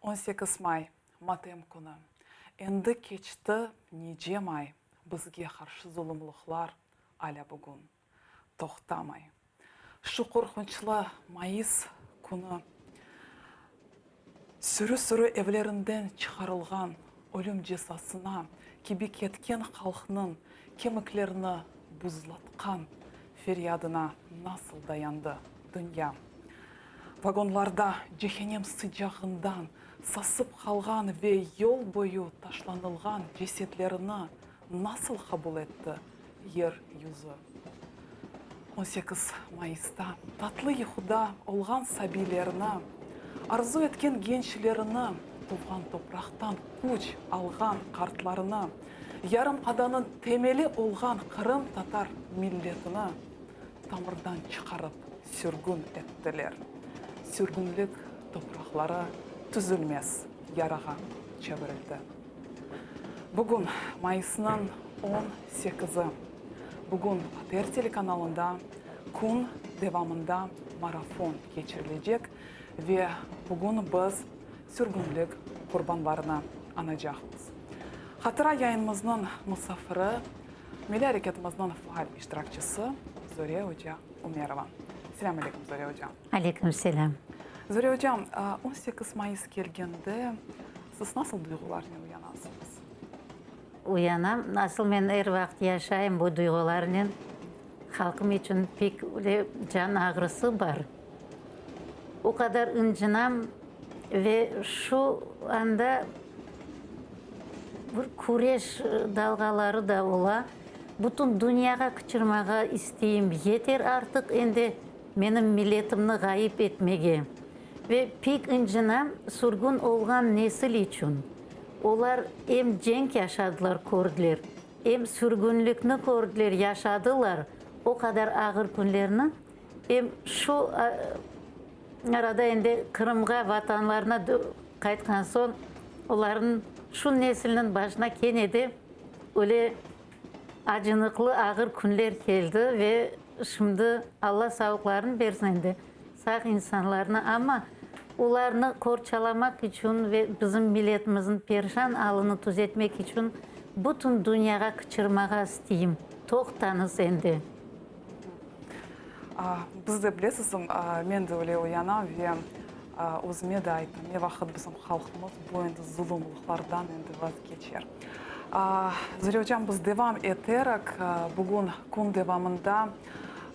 18 may, matem künü. Endi keçti nice may, bizge qarşı zulumlıqlar alâ bugün toqtamay. Şu qorqunçlı mayıs künü sürü-sürü evlerinden çıqarılğan, ölüm cezasına kibi ketken halqnıñ kemiklerini buzlatqan feryadına nasıl dayandı dünya? Vagonlarda cehennem sıcağından sasıp qalğan ve yol boyu taşlanılğan cesetlerini nasıl qabul etti yer yüzü? 18 mayısta tatlı yuquda olğan sabiylerini, arzu etken gençlerini, tuvğan topraqtan küç alğan qartlarını, yarım adanıñ temeli olğan qırımtatar milletini tamırdan çıqarıp sürgün ettiler. Sürgünlik topraqları tüzülmez yarağa çevirildi. Bugün mayısnıñ on sekizi. Bugün ATR telekanalında kün devamında marafon keçirilecek ve bugün biz sürgünlik qurbanlarını añacaqmız. Hatıra yayınımıznıñ musafiri, Milliy areketimizniñ faal iştirakçisi Zöre oca Ümerova. Selâm aleyküm, Zöre oca. Aleyküm selâm. Zöre oca, 18 mayıs kelgende siz nasıl duyğularnen uyanasıñız? Uyanam. Nasıl men er vaqıt yaşayım bu duyğularnen. Halqım içün pek öyle can ağrısı bar. O qadar ıncınam ve şu anda bir küreş dalğaları da ola. Bütün dünyağa qıçırmağa isteyim, yeter artıq endi menim milletimni ğayıp etmege. Ve pek ıncınam sürgün olğan nesil içün. Olar em cenk yaşadılar, kördiler, em sürgünlikni kördiler, yaşadılar, o qadar ağır künlerni. Em şu arada endi Qırımğa, vatanlarına qaytqan soñ, olarnıñ, şu nesilniñ başına kene de öyle acınıqlı, ağır künler keldi ve şimdi Alla sağlıqlarını bersin endi sağ insanlarnı, amma olarnı qorçalamaq içün ve bizim milletimizniñ perişan alını tüzetmek içün bütün dünyağa qıçırmağa isteyim, toqtañız endi! Biz de bilesiz, men de öyle uyanam ve özüme de aytam, ne vaqıt bizim halqımız bu endi zulumlıqlardan endi vazgeçer. Zöre ocam, biz devam eterik. Bugün kün devamında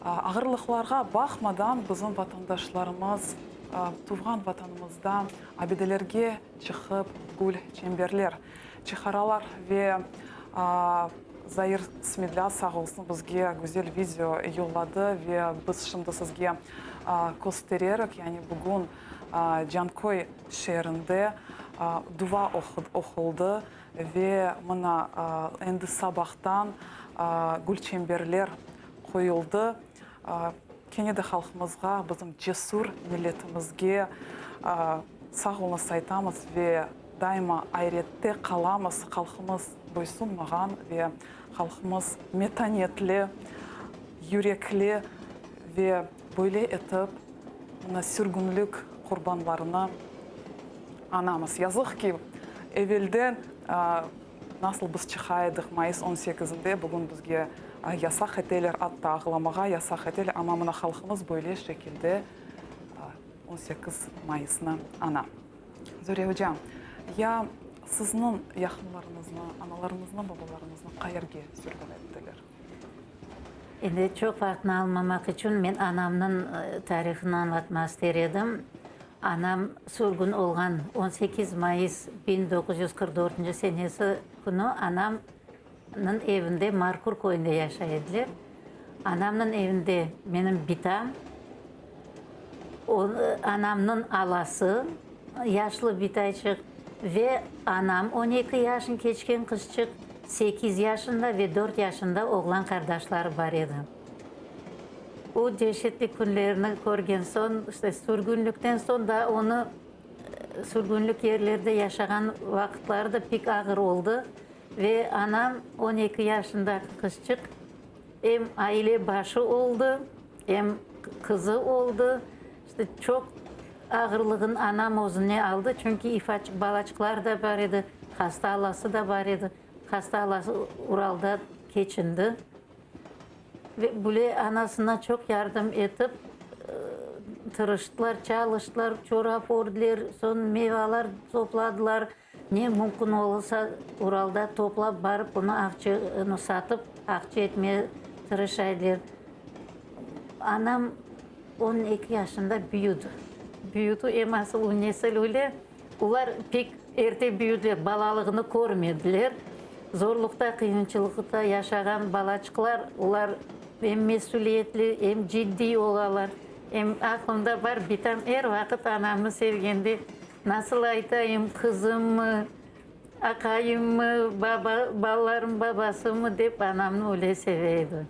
ağırlıqlarğa baqmadan bizim vatandaşlarımız tuvğan Vatanımızda abidelerge çıqıp gül çemberler çıqaralar ve Zair Smedlâ sağ olsun bizge güzel video yolladı ve biz şimdi sizge köstererik, yani bugün Canköy şeerinde dua oquldı ve mına endi sabahtan gülçemberler qoyuldı. Kene de halqımızğa, bizim cesur milletimizge sağ oluñız aytamız ve daima ayrette qalamız, halqımız boysunmağan ve halqımız metanetli, yürekli ve böyle etip mına sürgünlik qurbanlarını añamız. Yazıq ki, evelden Nasıl biz çıqa edik mayıs on sekizinde, bugün bizge yasaq eteler, atta ağlamağa yasaq eteler, amma mına halqımız böyle şekilde 18 mayısnı aña. Zöre oca, ya sizniñ yaqınlarıñıznı, analarıñıznı, babalarıñıznı qayerge sürgün ettiler? Endi çoq vaqtnı almamaq içün men anamnıñ tarihını añlatmaq ister edim. Anam sürgün olğan 18 mayıs 1944 senesi künü anamnıñ evinde Markur köyünde yaşay ediler. Anamnıñ evinde menim bitam, anamnıñ alası, yaşlı bitayçıq ve anam, 12 yaşın keçken qızçıq, sekiz yaşında ve dört yaşında oğlan qardaşları bar edi. O deşetli künlerni körgen soñ, işte sürgünlikten soñ da onı sürgünlik yerlerde yaşağan vaqıtları da pek ağır oldı. Ve anam, 12 yaşındaki qızçıq, em aile başı oldı, em qızı oldı. İşte çoq. Ağırlığın anam özüne aldı, çünki ifaçıq balaçıqlar da bar edi, hasta alası da bar edi. Hasta alası Uralda keçindi. Ve böyle anasına çoq yardım etip, tırıştılar, çalıştılar, çorap ördiler, soñ mevalar topladılar. Ne mümkün olsa, Uralda toplap barıp, onı aqça, onı satıp, aqça etmege tırışa ediler. Anam 12 yaşında büyüdi. Büyüdi, em asıl o nesil öyle, olar pek erte büyüdiler, balalığını körmediler. Zorluqta, qıyınçılıqta yaşağan balaçıqlar, olar em mesüliyetli, em ciddiy olalar. Em aqlımda bar, bitam er vaqıt anamnı sevgende, Nasıl aytayım, qızımmı, aqayımmı, baba, balalarım babasımı dep anamnı öyle seve edi.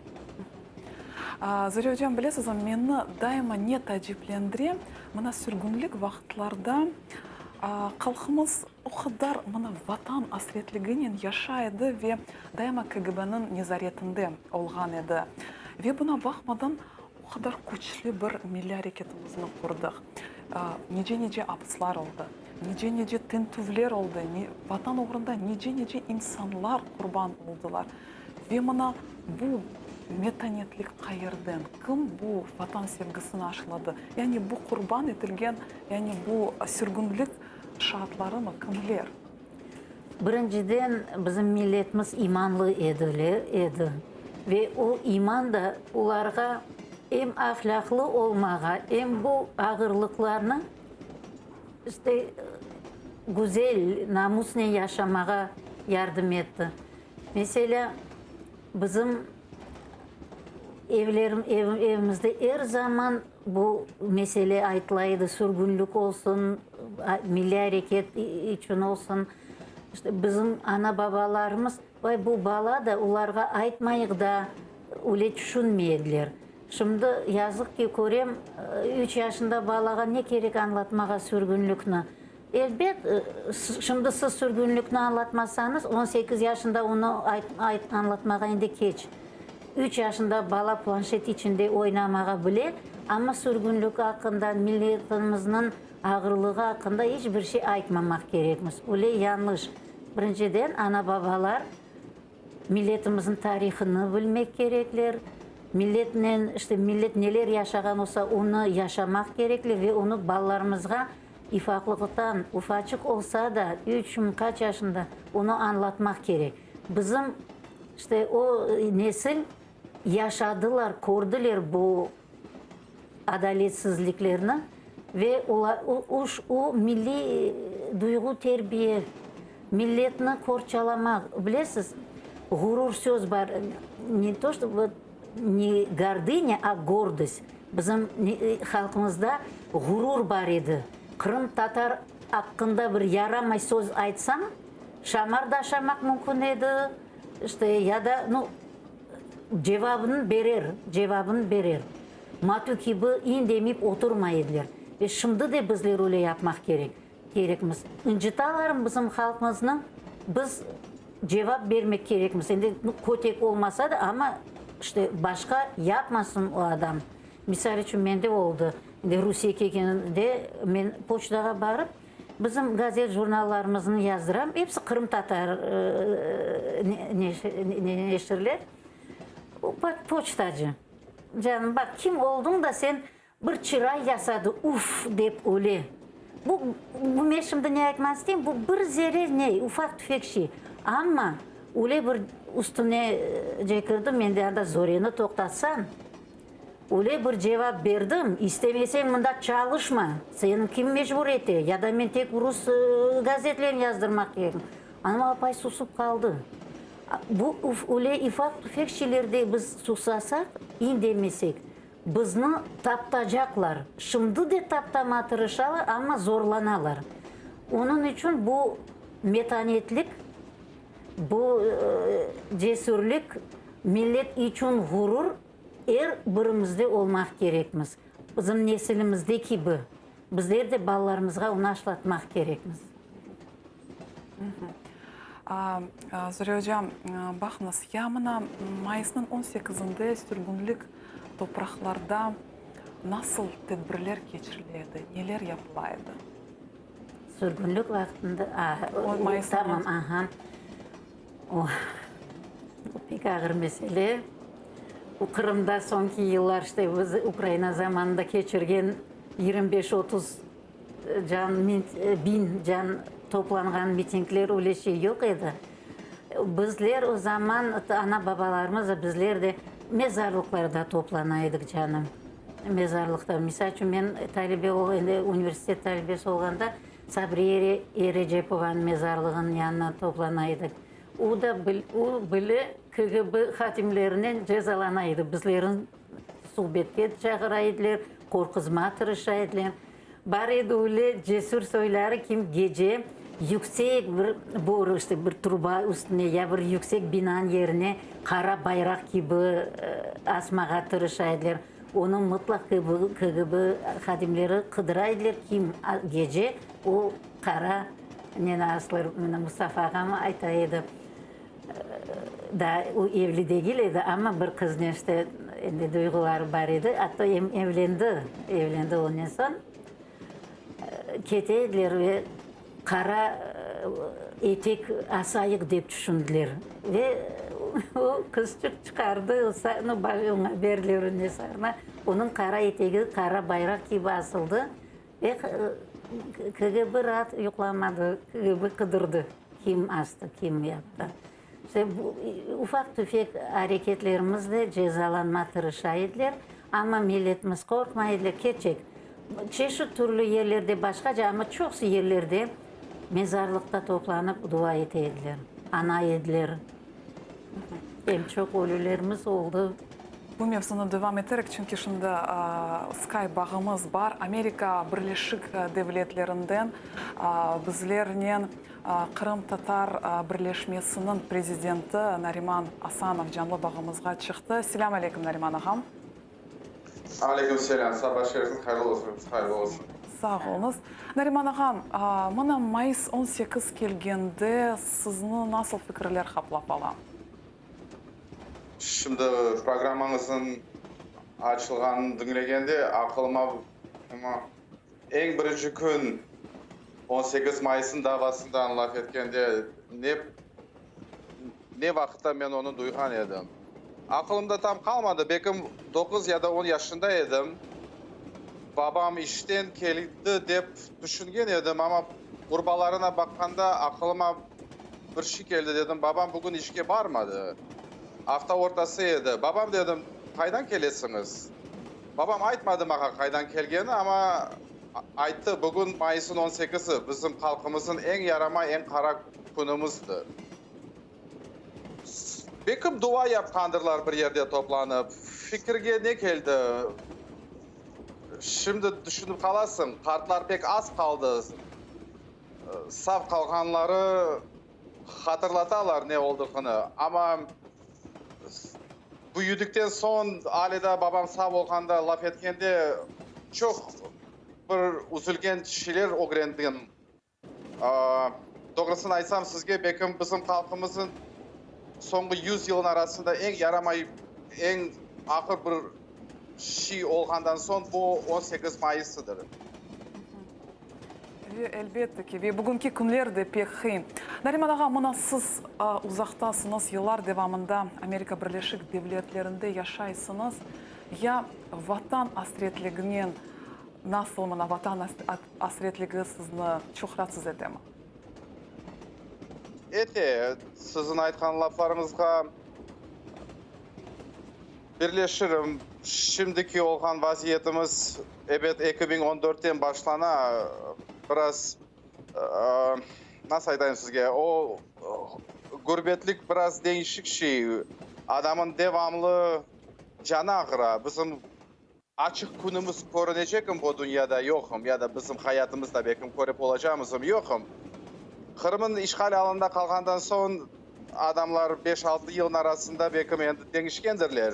Zure ocam, bilesizmi, meni daima ne taaciplendire, mına sürgünlik vaqıtlarda halqımız o qadar mına Vatan asretliginen yaşay edi ve daima KGB-niñ nezaretinde olğan edi. Ve buna baqmadan o qadar küçlü bir milliy areketimizni qurdıq. Nice-nice apslar oldı, nice-nice tintüvler oldı, Vatan oğrunda nice-nice insanlar qurban oldılar. Ve mına bu metanetlik qayerden, kim bu Vatan sevgisini aşıladı? Yani bu qurban etilgen, yani bu sürgünlik şaatlarımı, kimler? Birinciden, bizim milletimiz imanlı ediler, edi. Ve o iman da olarğa em ahlâqlı olmağa, em bu ağırlıqlarnı, işte, güzel, namusnen yaşamağa yardım etti. Meselâ, bizim evlerim, evimizde er zaman Bu mesele aytıla edi, sürgünlik olsun, milliy areket içün olsun. İşte bizim ana-babalarımız, vay, bu bala da, olarğa aytmayıq da, öyle tüşünmey ediler. Şimdi, yazıq ki, körem, üç yaşında balağa ne kerek añlatmağa sürgünlikni? Elbet, şimdi siz sürgünlikni añlatmasañız, 18 yaşında onı añlatmağa endi keç. Üç yaşında bala planşet içinde oynamağa bile, amma sürgünlik aqqında, milletimizniñ ağırlığı aqqında iç bir şey aytmamaq kerekmiz. Öyle yañlış. Birinciden, ana-babalar Milletimizniñ tarihını bilmek kerekler, milletnen, işte, millet neler yaşağan olsa, onı yaşamaq kerekler ve onı balalarımızğa ifaqlıqtan, ufaçıq olsa da, üç, qaç yaşında, onı añlatmaq kerek. Bizim, işte, o nesil yaşadılar, kördiler bu adaletsizliklerni ve o milliy duyğu terbiye, milletni qorçalamaq, bilesiz, ğurur söz bar, ne to çto vot ne gordınya, a gordost, bizim halqımızda ğurur bar edi, qırımtatar aqqında bir yaramay söz aytsañ, şamar da aşamaq mümkün edi, işte, ya da, nu, Cevabını berer, cevabını berer. Matü kibi indemeyip oturmay ediler. Ve şimdi de bizler öyle yapmaq kerek, kerekmiz. Incıtalarmı bizim halqımıznı, biz cevap bermek kerekmiz. Endi kötek olmasa da, amma işte başqa yapmasın o adam. Misal içün mende oldı. Endi Rusiye kelgende men poçtağa barıp, Bizim gazet, jurnallarımıznı yazdıram, episi qırımtatar neşirler. Poçtacı, canım, baq, kim oldıñ da sen bir çıray yasadı, uf, dep öle. Bu, bu men şimdi ne aytmaq isteyim, bu bir zerre ne, ufaq-tüfek şey. Amma öyle bir üstüne cekirdim, men de anda Zoreni toqtatsañ, Öyle bir cevap berdim, İstemeseñ mında çalışma, seni kim mecbur ete, ya da men tek rus gazetlerini yazdırmaq kerekim. Anam apay susıp qaldı. Bu öyle ifaq-tüfek şeylerde biz susasaq, indemesek, bizni taptacaqlar. Şimdi de taptama tırışalar, amma zorlanalar. Onıñ içün bu metanetlik Bu cesürlik, millet içün ğurur er birimizde olmaq kerekmiz. Bizim nesilimizde kibi, bizler de balalarımızğa onı aşlatmaq kerekmiz. Zure oca, baqıñız, ya mına mayısnıñ on sekizinde sürgünlik topraqlarda. Nasıl tedbirler keçirile edi, neler yapıla edi? Sürgünlik vaqtında, a, tamam, aha. O, pek ağır mesele. Bu Qırımda soñki yıllar, işte, biz Ukraina zamanında keçirgen 25-30 can, biñ can toplanğan mitingler, öyle şey yoq edi. Bizler o zaman, ana-babalarımız da, bizler de mezarlıqlarda toplana edik, canım. Mezarlıqta. Misal içün, men talebe, endi universitet talebesi olğanda, Sabriye Erecepovanıñ mezarlığınıñ yanına toplana edik. O da, o bile KGB hadimlerinen cezalana edi. Bizlerni suhbetke çağıra ediler, qorquzmağa tırışa ediler. Bar edi öyle cesür soyları, kim gece yüksek bir boru, işte bir truba üstüne ya bir yüksek binanıñ yerine qara bayraq kibi asmağa tırışa ediler. Onı mıtlaq KGB hadimleri qıdıra ediler, kim gece o qara neni asılır. Mına Mustafa ağam ayta edi, daa o evli degil edi, amma bir qıznen işte endi duyğuları bar edi, atta evlendi, evlendi onen soñ. Kete ediler ve qara etek asayıq dep tüşündiler. Ve o qızçıq çıqardı, oña berdiler o nesarına, onıñ qara etegi qara bayraq kibi asıldı. Ve KGB raat yuqlamadı, KGB qıdırdı, kim astı, kim yaptı. İşte bu ufaq-tüfek areketlerimizle cezalanma tırışa ediler, amma milletimiz qorqmay ediler, kerçek, çeşit türlü yerlerde başqaca, amma çoqusı yerlerde mezarlıqta toplanıp dua ete ediler, ana ediler. Em çoq ölülerimiz oldı. Bu mevzunı devam eterek, çünki şimdi Skype bağımız bar, Amerika Birleşik Devletlerinden bizlernen Qırımtatar birleşmesiniñ prezidenti Nariman Asanov canlı bağımızğa çıqtı. Selâm aleyküm, Nariman ağam. Aleyküm selâm, saba şerifsiz, hayırlı olsun, hayırlı olsun. Sağ oluñız. Nariman ağam, mına mayıs 18 kelgende sizni nasıl fikirler qaplap ala? Şimdi programmañıznıñ açılğanını diñlegende aqılıma eñ birinci kün 18 mayısnıñ davasından laf etkende ne ne vaqıtta men onı duyğan edim. Aqılımda tam qalmadı, belkim doquz ya da on yaşında edim. Babam işten keldi dep tüşüngen edim, amma urbalarına baqqanda aqılıma bir şey keldi, dedim, babam bugün işke barmadı. Afta ortası edi. Babam, dedim, qaydan kelesiñiz? Babam aytmadı maña qaydan kelgeni, amma ayttı, bugün mayısıñ on sekizi, bizim halqımızıñ eñ yaramay, eñ qara künümizdir. Belkim dua yapqandırlar bir yerde toplanıp. Fikirge ne keldi? Şimdi tüşünip qalasıñ, qartlar pek az qaldı. Sağ qalğanları hatırlatalar ne oldığını. Amma büyüdikten soñ, ale da babam sağ olğanda laf etkende çoq bir üzülgen şeyler ögrendim. Doğrusını aytsam sizge, belkim bizim halqımıznıñ soñki yüz yılın arasında eñ yaramay, eñ ağır bir şey olğandan soñ bu 18 mayısıdır. Ve elbette ki, ve bugünki künler de pek qıyın. Nariman ağa, mına siz uzaqtasıñız, yıllar devamında Amerika Birleşik Devletlerinde yaşaysıñız. Ya Vatan asretliginen nasıl, mına Vatan asretligi sizni çoq raatsız etemi? Ete. Siziñ aytqan laflarıñızğa birleşirim. Şimdiki olğan vaziyetimiz, ebet, 2014-ten başlana, biraz, nasıl aytayım sizge, o gürbetlik biraz deñişik şey, adamın devamlı canı ağıra. Bizim açıq künümiz körünecegim bu dünyada yoqım, ya da bizim hayatımızda belkim körip olacağımızım yoqım. Qırımın işğal alında qalğandan soñ adamlar beş-altı yılın arasında belkim endi deñişkendirler.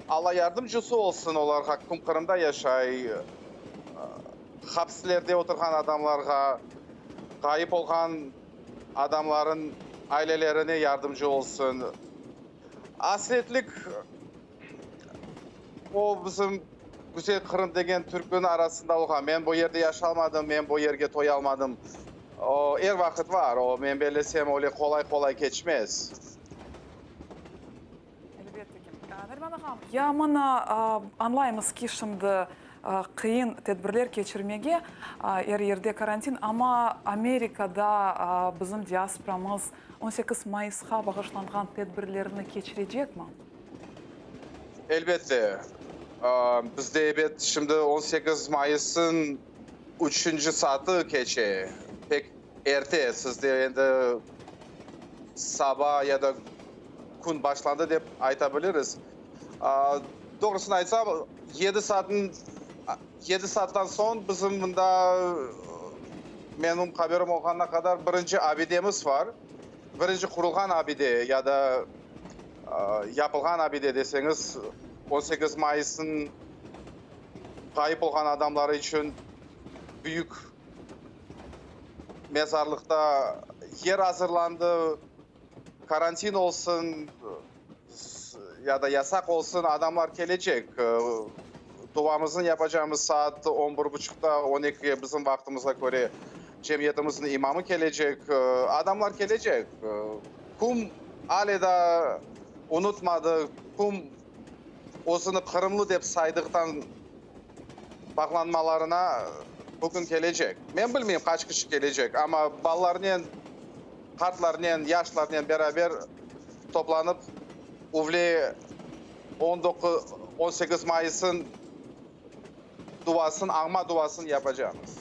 Alla yardımcısı olsun olarğa, kim Qırımda yaşay, hapslerde oturğan adamlarğa, ğayıp olğan adamların ailelerine yardımcı olsun. Asretlik o bizim. Güzel Qırım degen türküniñ arasında olğan, Men bu yerde yaşalmadım, men bu yerge toyalmadım. O, er vaqıt var, o, men bellesem, öyle qolay-qolay keçmez. Elbette ki. Nariman ağam, ya mına añlaymız ki, şimdi qıyın tedbirler keçirmege, er yerde karantin, amma Amerikada bizim diasporamız 18 mayısqa bağışlanğan tedbirlerni keçirecekmi? Elbette. Bizde, ebet, şimdi 18 mayısıñ üçünci saatı keçe, pek erte, sizde endi saba ya da kün başlandı dep ayta biliriz. Doğrusını aytsam, yedi saatnıñ, yedi saattan soñ bizim mında, menim haberim olğanına qadar, birinci abidemiz bar. Birinci qurulğan abide ya da yapılğan abide deseñiz, 18 mayısnıñ ğayıp olğan adamları içün büyük mezarlıqta yer azırlandı. Karantin olsun ya da yasaq olsun, adamlar kelecek. Duamıznı yapacağımız saat on bir buçuqta, on ekige bizim vaqtımızğa köre cemiyetimizniñ imamı kelecek. Adamlar kelecek. Kim ale daa unutmadı, kim özüni qırımlı dep saydıqtan bağlanmalarına bugün kelecek. Men bilmeyim, qaç kişi kelecek, amma balalarnen, qartlarnen, yaşlarnen beraber toplanıp, üyle 18 mayısın duasın, añma duasın yapacaqmız.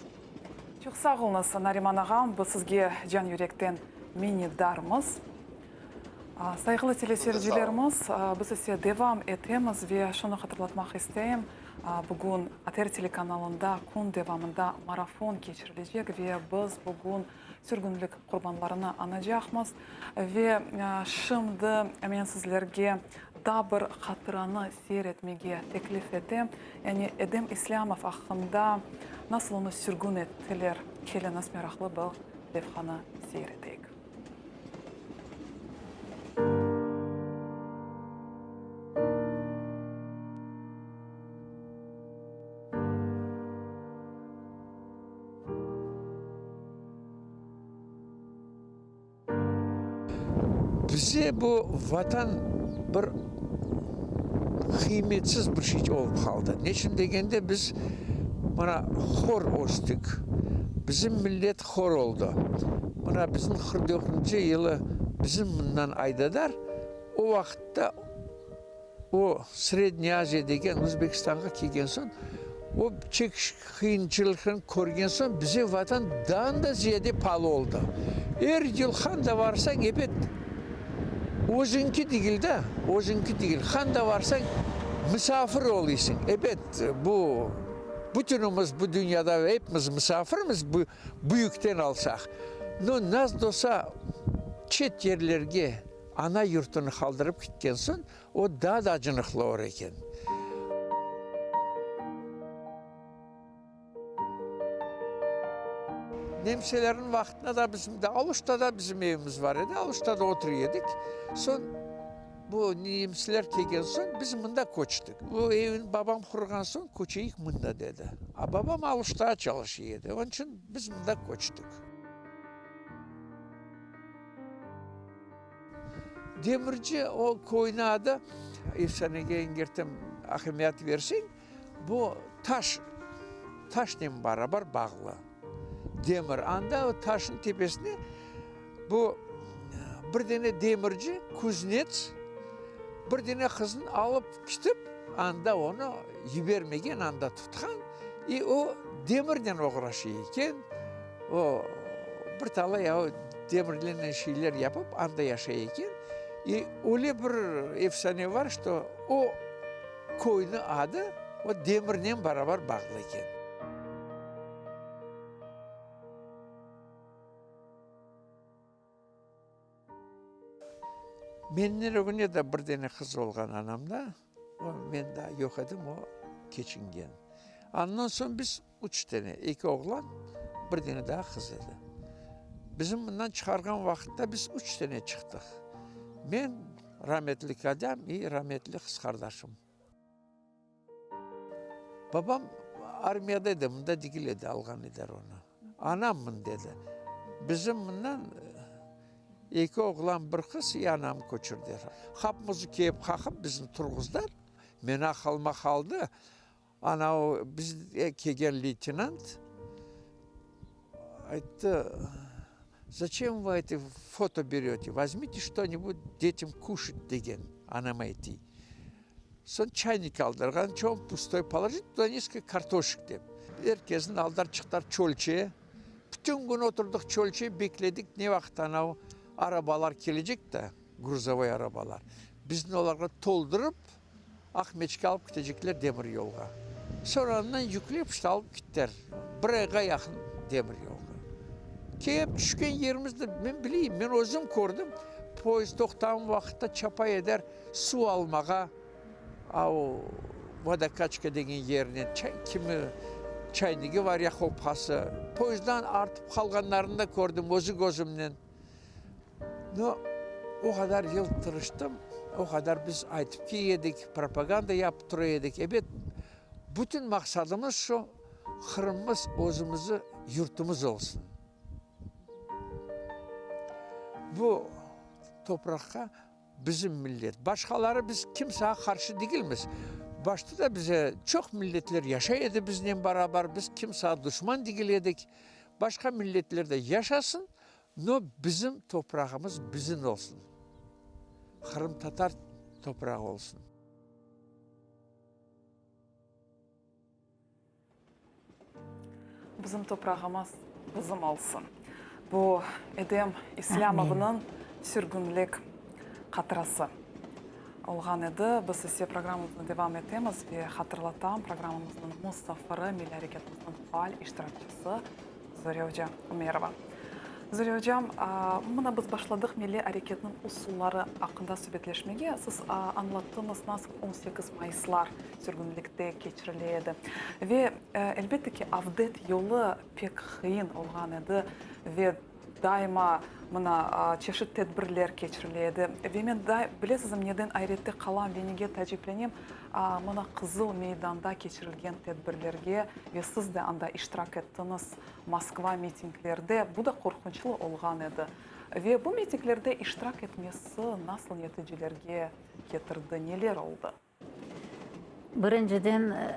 Çoq sağ oluñız, Nariman ağam, biz sizge can-yürekten minnetdarmız. Sayğılı teleseyircilerimiz, biz ise devam etemiz ve şunı hatırlatmaq isteyim, bugün ATR telekanalında kün devamında marafon keçirilecek ve biz bugün sürgünlik qurbanlarını añacaqmız. Ve şimdi men sizlerge daa bir hatıranı seyir etmege teklif etem, yani Edem İslâmov aqqında nasıl onı sürgün ettiler, keliñiz meraqlı bir levhanı seyir eteyik. Bize bu Vatan bir qıymetsiz bir şey olıp qaldı. Neçün degende, biz mına hor östik, bizim millet hor oldı. Mına bizim 49-ncı yılı bizim mından aydadar, o vaqıtta o Srednâya Aziya degen Özbekistanğa kelgen soñ, o çekiş qıyınçılıqlarnı körgen soñ, bize Vatan daa da ziyade paalı oldı. Er yıl handa varsañ, ebet, özüñki degil da, özüñki degil, handa varsañ, misafir oluysıñ. Ebet, bu, bütünimiz bu dünyada epimiz misafirmiz, bu büyükten alsaq. No, nasıl da olsa, çet yerlerge ana yurtunı qaldırıp ketken soñ, o daa da acınıqlı olur eken. Nemselerniñ vaqtında da bizim de Aluştada bizim evimiz bar edi, Aluştada otura edik. Soñ bu nemseler kelgen soñ biz mında köçtik. Bu evni babam qurğan soñ köçeyik mında dedi. A babam Aluştada çalışa edi, onıñ içün biz mında köçtik. Demirci o köyniñ adı, efsanege eger ahemiyet berseñ, bu taş, taşnen barabar bağlı. Demir, anda o taşnıñ tepesine bu bir dene demirci, kuznets, bir dene qıznı alıp ketip, anda onı yibermegen, anda tutqan, i o demirnen oğraşa eken. O, bir talay o demirlernen şeyler yapıp, anda yaşay eken. I öyle bir efsane bar, şto o köyniñ adı o demirnen barabar bağlı eken. Menden ögüne de bir dene qız olğan anamda, o, men daa yoq edim, o keçingen. Andan soñ biz üç dene, eki oğlan, bir dene daa qız edi. Bizim mından çıqarğan vaqıtta biz üç dene çıqtıq. Men, rametli kadâm i rametli qız qardaşım. Babam armiyada edi, mında degil edi, alğan ediler onı. Anam mında edi. Bizim mından eki oğlan, bir qız i anam köçürdiler. Qapımıznı kelip qaqıp bizni turğuzdılar. Meni aqılıma qaldı, ana o bizge kelgen leytenant ayttı, Zaçem vı eti foto berete, vozmite çto-nibud detyam kuşat degen, anam aytiy. Soñ çaynik aldırğan, çoñ pustoy položit tuda neskolko kartoşek dep. Er kesni aldılar çıqtılar çölçe. Bütün kün oturdıq çölçe, bekledik ne vaqıt anav arabalar kelecek de, gruzovoy arabalar, bizni olarğa toldurıp Aqmeçke alıp ketecekler demir yolğa. Soñ andan yüklep işte alıp kettiler, bir ayğa yaqın demir yolğa. Kelip tüşken yerimizde men bileyim, men özüm kördim, poyezd toqtağan vaqıtta çapa eder, Suv almağa a o vodokaçka degen yerinen çay, kimi çaynigi var ya hopası. Poyezddan artıp qalğanlarını da kördim özü közümnen. No, o qadar yıl tırıştım, o qadar biz aytıp key edik, propaganda yapıp tura edik. Ebet, bütün maqsadımız şu, Qırımımız özümizi yurtumız olsun. Bu topraqqa Bizim millet. Başqaları biz kimsege qarşı degilmiz. Başta da bize çoq milletler yaşay edi biznen barabar, biz kimsege duşman degil edik. Başqa milletler de yaşasın, no bizim toprağımız bizim olsun. Qırımtatar toprağı olsun. Bizim toprağımız bizim olsun. Bu Edem İslâmovnıñ sürgünlik hatırası olğan edi. Biz ise programmamıznı devam etemiz ve hatırlatam, programmamıznıñ musafiri, milliy areketimizniñ faal iştirakçisi Zore oca Umerova. Zore ocam, mına biz başladıq milliy areketniñ usulları aqqında subetleşmege. Siz añlattıñız, nasıl 18 mayıslar sürgünlikte keçirile edi. Ve, elbette ki, avdet yolu pek qıyın olğan edi ve daima mına çeşit tedbirler keçirile edi. Ve men, bilesizmi, neden ayrette qalam ve nege taaciplenem, mına Qızıl meydanda keçirilgen tedbirlerge ve siz de anda iştirak ettiñiz, Moskva mitinglerde, bu da qorqunçlı olğan edi. Ve bu mitinglerde iştirak etmesi nasıl neticelerge ketirdi, neler oldı? Birinciden,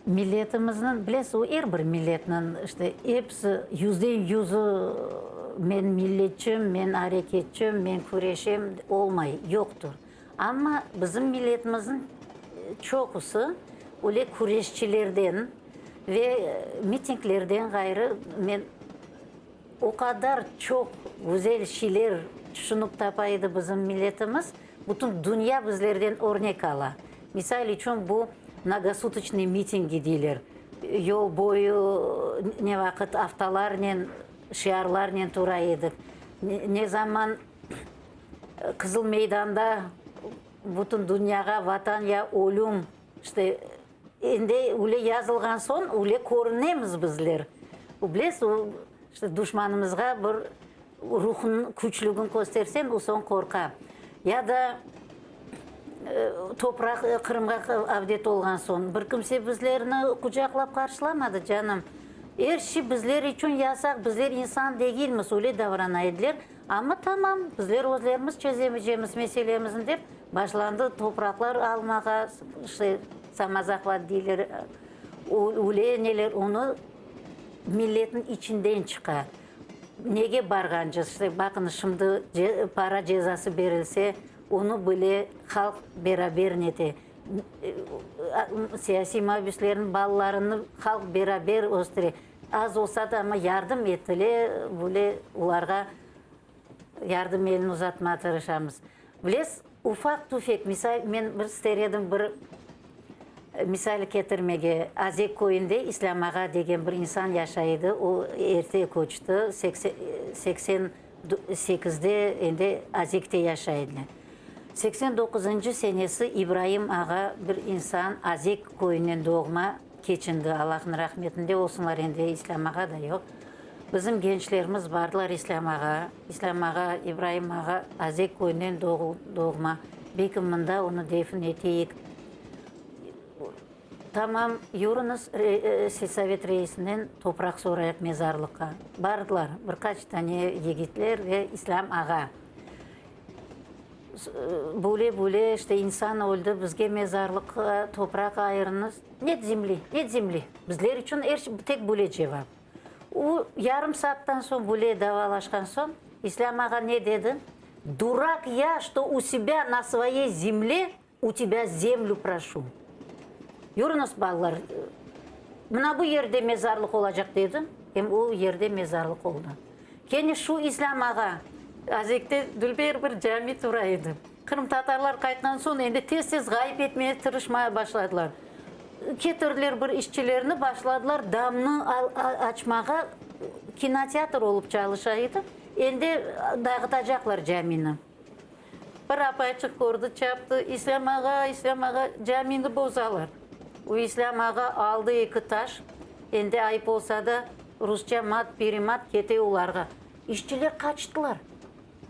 milletimizniñ, bilesiz, o er bir milletniñ, işte, episi yüzden yüzü men milletçim, men areketçim, men küreşem olmay, yoqtır. Amma bizim milletimizniñ çoqusı öyle küreşçilerden ve mitinglerden ğayrı men o qadar çoq güzel şeyler tüşünip tapa edi bizim milletimiz, bütün dünya bizlerden örnek ala. Misal içün, bu mnogosutoçnıy mitingi deyler, yol boyu ne vaqıt avtolarnen, şiarlarnen tura edik, ne zaman Qızıl meydanda bütün dünyağa Vatan ya ölüm, işte, endi öyle yazılğan soñ, öyle körünemiz bizler. Bilesiz, o, işte, duşmanımızğa bir ruhunıñ küçlügini kösterseñ, o soñ qorqa. Ya da topraq Qırımğa avdet olğan soñ, bir kimse bizlerni qucaqlap qarşılamadı, canım. Er şey bizler içün yasaq, bizler insan degilmiz, öyle davrana ediler. Amma tamam, bizler özlerimiz çezemecemiz meselemizni dep, başlandı topraqlar almağa, işte, samozahvat deyler, öyle neler, onı milletniñ içinden çıqa. Nege barğance, işte, baqıñız, şimdi para cezası berilse, onı bile halq beraber nete, siyasiy mabüslerniñ balalarını halq beraber östüre. Az olsa da, amma yardım etile, böyle olarğa yardım elini uzatmağa tırışamız. Bilesiz, ufaq-tüfek, misal, men bir ister edim bir misal ketirmege. Azek köyünde İslâm ağa degen bir insan yaşay edi, o erte köçti, 88-de endi Azekte yaşay ediler. 89-ncı senesi İbraim ağa bir insan Azek köyünden doğma, Keçindi, Allahnıñ rahmetinde olsunlar, endi İslâm ağa da yoq. Bizim gençlerimiz bardılar İslâm ağa, İslâm ağa, İbraim ağa Azek köyünden doğma, belki mında onı defin eteyik. Tamam, yürüñiz, selsovet reisinden topraq sorayıq mezarlıqqa. Bardılar bir qaç tane yigitler ve İslâm ağa. Böyle-böyle, işte, insan öldi, bizge mezarlıqqa topraq ayırıñız. Net zemli, net zemli. Bizler içün er şey, tek böyle cevap. O, yarım saattan soñ böyle davalaşqan soñ, İslâm ağa ne dedi? Durak ya, şto u sebâ na svoyey zemle U tebâ zemlü proşu. Yürüñiz, balalar, mına bu yerde mezarlıq olacaq, dedi. Em o yerde mezarlıq oldı. Kene şu İslâm ağa, Azekte dülber bir cami tura edi. Qırımtatarlar qaytqan soñ, endi tez-tez ğayıp etmeye tırışmaya başladılar. Ketirdiler bir işçilerni, başladılar damnı açmağa, kinoteatr olıp çalışa edi. Endi dağıtacaqlar camini. Bir apayçıq kördi, çaptı, İslâm ağa, İslâm ağa, camini bozalar. O İslâm ağa aldı eki taş, endi ayıp olsa da, rusça mat-perimat kete olarğa. İşçiler qaçtılar,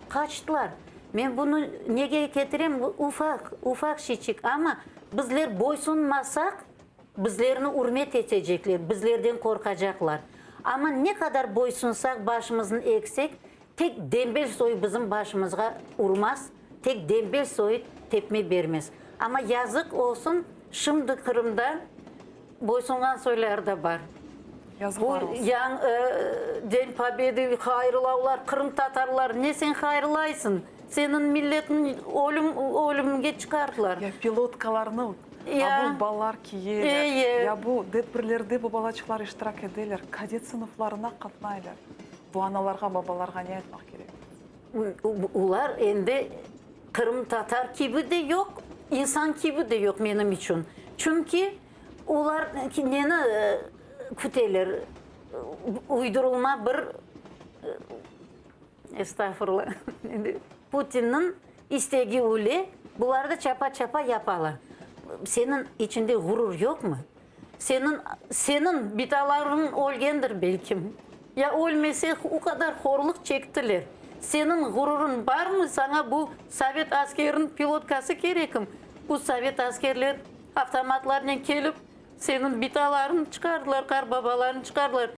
qaçtılar. Men bunı nege ketirem, bu ufaq, ufaq şeyçik, amma bizler boysunmasaq, bizlerni ürmet etecekler, bizlerden qorqacaqlar. Amma ne qadar boysunsaq, başımıznı egsek, Tek dembel soyu bizim başımızğa urmaz, tek dembel soyu tepme bermez. Amma yazıq olsun, şimdi Qırımda boysunğan soylar da bar. Yazıqlar olsun. Bu yañ Den Pobedy hayırlavlar, qırımtatarlar, ne sen hayırlaysıñ? Seniñ milletiñ ölüm, ölümge çıqardılar. Ya pilotkalarnı a bu balalar kiyeler, ya bu tedbirlerde bu balaçıqlar iştirak edeler, kadet sınıflarına qatnaylar. Bu analarğa, babalarğa ne aytmaq kerek? Olar endi qırımtatar kibi de yoq, insan kibi de yoq menim içün. Çünki olar neni küteler? Uydurılma bir, estağfurullah, Putinniñ istegi öyle, bular da çapa-çapa yapalar. Seniñ içinde ğurur yoqmı? Seniñ, seniñ bitalarıñ ölgendir belkim. Ya ölmese, o qadar horluq çektiler. Seniñ ğururıñ barmı, saña bu sovet askeriniñ pilotkası kerekim? Bu sovet askerler avtomatlarnen kelip, seniñ bitalarıñ çıqardılar, qartbabalarıñ çıqardılar.